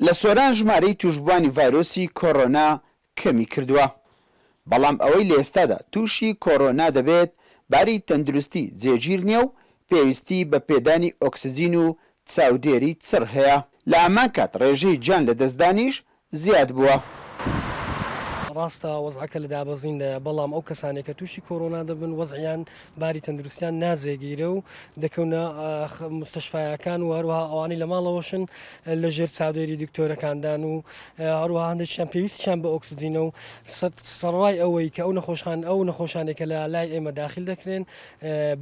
لە سۆران ژمارەی تووشبووانی ڤایرۆسی کۆرۆنا کەمی کردووە، بەڵام ئەوەی لە ئێستادا تووشی کۆرۆنا دەبێت باری تەندروستی جێگیر نییە و پێویستی بە پێدانی ئۆکسجین و چاودێری چڕ هەیە، لە هەمان کات ڕێژەی گیان لەدەستدانیش زیاد بووە. ڕاستە وەزعەکە لە دابەزیندایە، بەڵام ئەو کەسانەی کە تووشی کۆرۆنا دەبن وەزعیان باری تەندروستیان ناجێگیرە و دەکەونە مستەشفایەکان و هەروەها ئەوانەی لە ماڵەوەشن لە ژێر چاودێری دکتۆرەکاندان و هەروەها هەندێکیان پێویستیان بە ئۆکسجینە و سەرڕای ئەوەی کە ئەو نەخۆشخان ئەو نەخۆشانەی کە لە لای ئێمە داخل دەکرێن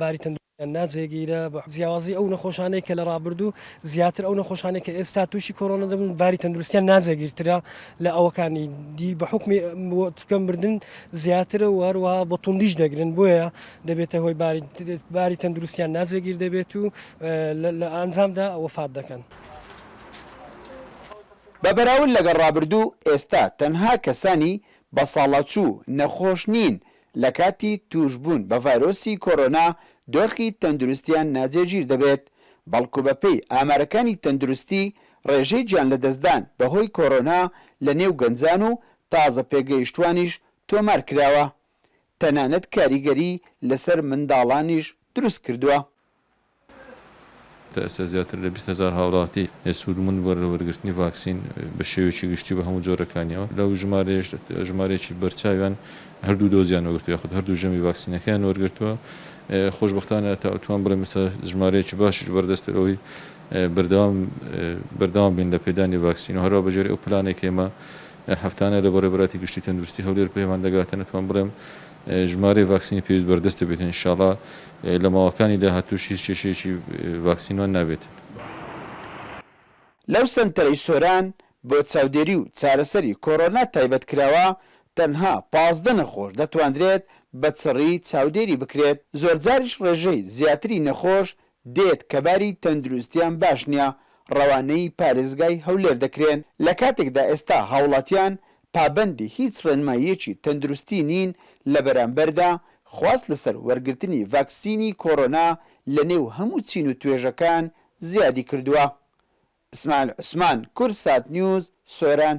باری تەندروستیان ناجێگیرە، بە جیاوازی ئەو نەخۆشانەی کە لە ڕابردوو زیاتر ئەو نەخۆشانەی کە ئێستا تووشی کۆرۆنا دەبن باری تەندروستیان ناجێگیرترە لە ئەوەکانی دی بە حوکمی چونکە مردن زیاترە و هەروەها بە توندیش دەگرن بۆیە دەبێتە هۆی باری باری تەندروستیان ناجێگیر دەبێت و لە ئەنجامدا وەفات دەکەن. بە بەراورد لەگەڵ ڕابردوو ئێستا تەنها کەسانی بەساڵاچوو نەخۆش نین لەکاتی تووشبوون بە ڤایرۆسی کۆرۆنا دۆخی تەندروستیان ناجێگیر دەبێت، بەڵکو بەپێی ئامارەکانی تەندروستی ڕێژەی گیانلەدەستدان بەهۆی کۆرۆنا لەنێو گەنجان و تازە پێگەیشتووانیش تۆمارکراوە، تەنانەت کاریگەری لەسەر منداڵانیش دروستکردووە. تا ئێستا زیاتر لە 20 هەزار هاوڵاتی سوودمەند بووە لە وەرگرتنی ڤاکسین بە شێوەیەکی گشتی بە هەموو جۆرەکانیەوە، لەو ژمارەیەش ژمارەیەکی بەرچاویان هەردوو دۆزیان وەرگرتووە یاخود هەردوو ژەمی ڤاکسینەکەیان وەرگرتووە. خۆشبەختانە تا ئەتوان بڵێم ئێستا ژمارەیەکی باشیش بەردەستە لەوەی بەردەوام بەردەوام بین لە پێدانی ڤاکسین و هەروە بەگوێرەی ئەو پلانەی کە ئێمە هەفتانە لە بەڕێوەبەرایەتی گشتی تەندروستی هەولێر پێمان دەگاتن ئەتوان بڵێم ژمارەی ڤاکسینی پێویست بەردەست دەبێت ان شاءاللە لە ماوەکانی داهاتووش هیچ کێشەیەکی ڤاکسینمان نابێت. لەو سەنتەرەی سۆران بۆ چاودێری و چارەسەری کۆرۆنا تایبەت کراوە، تەنها 15 نەخۆش دەتواندرێت بە چڕی چاودێری بکرێت، زۆرجاریش ڕێژەی زیاتری نەخۆش دێت کە باری تەندروستیان باش نییە ڕەوانەی پارێزگای هەولێر دەکرێن، لەکاتێکدا ئێستا هاوڵاتیان پابەندی هیچ ڕێنماییەکی تەندروستی نین، لەبەرامبەردا خواست لەسەر وەرگرتنی ڤاکسینی کۆرۆنا لەنێو هەموو چین و توێژەکان زیادی کردووە. ئیسماعیل عوسمان، کوردسات نیوز، سۆران.